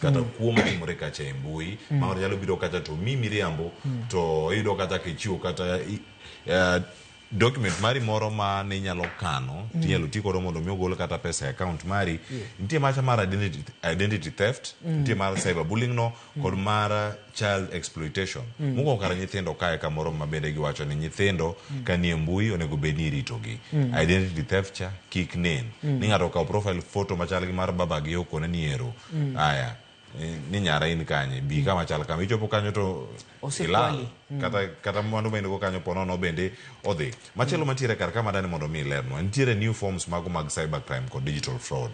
Kata kuo matimore kacha e mbui ma ng'ato nyalo biro kacha to mi miriambo to iyudo kata kichiwo kata document mari moro ma ne inyalo kano tinyalo ti godo mondo mi ogol kata pesa e account mari. Nitie macha mar identity theft, nitie mar cyberbullying no kod mar child exploitation. Mokwongo kara nyithindo kae kamoro ma bende giwacho ni nyithindo ka nie mbui onego bed ni iritogi. Identity theft cha kik nen ni ng'ato okawo profile photo machal gi mar babagi okone ni ero aya ni nyara in kanye bi kama chal kama ichopo kanyo to Osekwali. Ilal kata mwandu ma in go kanyo ponono bende odhi machielo mantiere kar ka madani mondo mi ilernwa nitiere new forms mago mag cyber crime kod digital fraud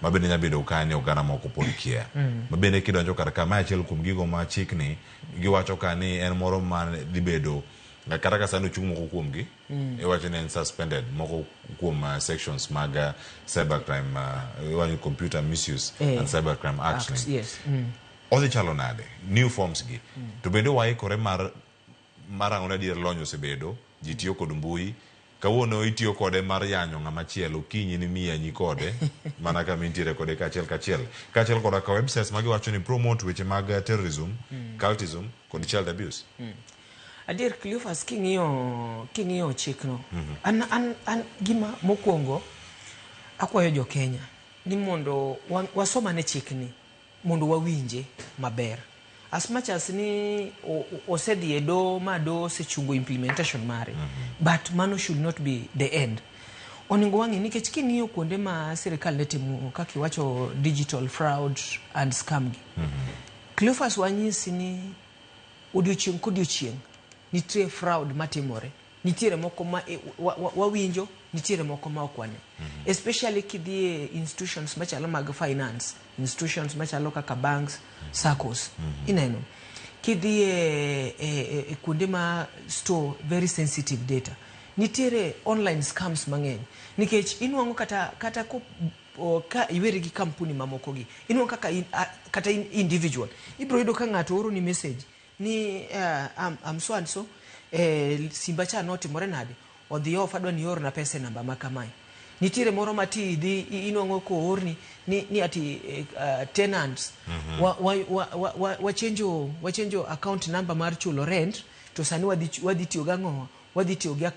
ma bende nyalo bedo ka ni oganda moko pod kia ma bende kidonjo kar ka ma achiel kuom gigo ma chikni giwacho ka ni en moro ma dhi bedo kata ka sani ochung' moko kuomgi iwacho ni en suspended moko kuom sections mag cyber crime, iwacho ni Computer Misuse and Cyber Crime Act, Act, ni. Odhi chalo nade new forms gi to bende waikore mar ang'o? Adier lony osebedo ji tiyo kod mbui kawuono itiyo kode mar yanyo ng'ama chielo kinyi ni miyanyi kode mana kama intiere kode kaachiel kachiel kaachiel koda ka websites ma giwacho ni promote weche mag terrorism, cultism kod child abuse. Adier Cleophas, king'iyo chikno, an gima mokwongo akwayo jo Kenya ni mondo wasomane chikni mondo wawinje maber. As much as ni osedhi e doho ma doho osechungo implementation mare, but mano should not be the end. Onego wang'i nikech king'iyo kuonde ma sirikal ne timo kaka iwacho digital fraud and scam gi, Cleophas, wanyisi ni odiochieng' kodiochieng' nitie fraud matimore. Nitiere moko ma wawinjo, nitiere moko ma ok wane, especially kidhi e institutions machalo mag finance institutions machalo kaka banks, SACCOs. Ineno kidhi e kuonde ma store very sensitive data, nitiere online scams mang'eny nikech inwang'o kata ka iweri gi kampuni mamoko gi inwang'o kaka in, kata in individual ibiro yudo ka ng'ato oro ni message ni I'm so and so, simba cha notimore nade, odhi off, adwa ni iorna pesa e namba ma kamae. Nitiere moro ma ti idhi inwang'o koorni ni ati tenants wachenjo account number mar chulo rent to sani wadhi tiyo gang'o, wadhi tiyo gi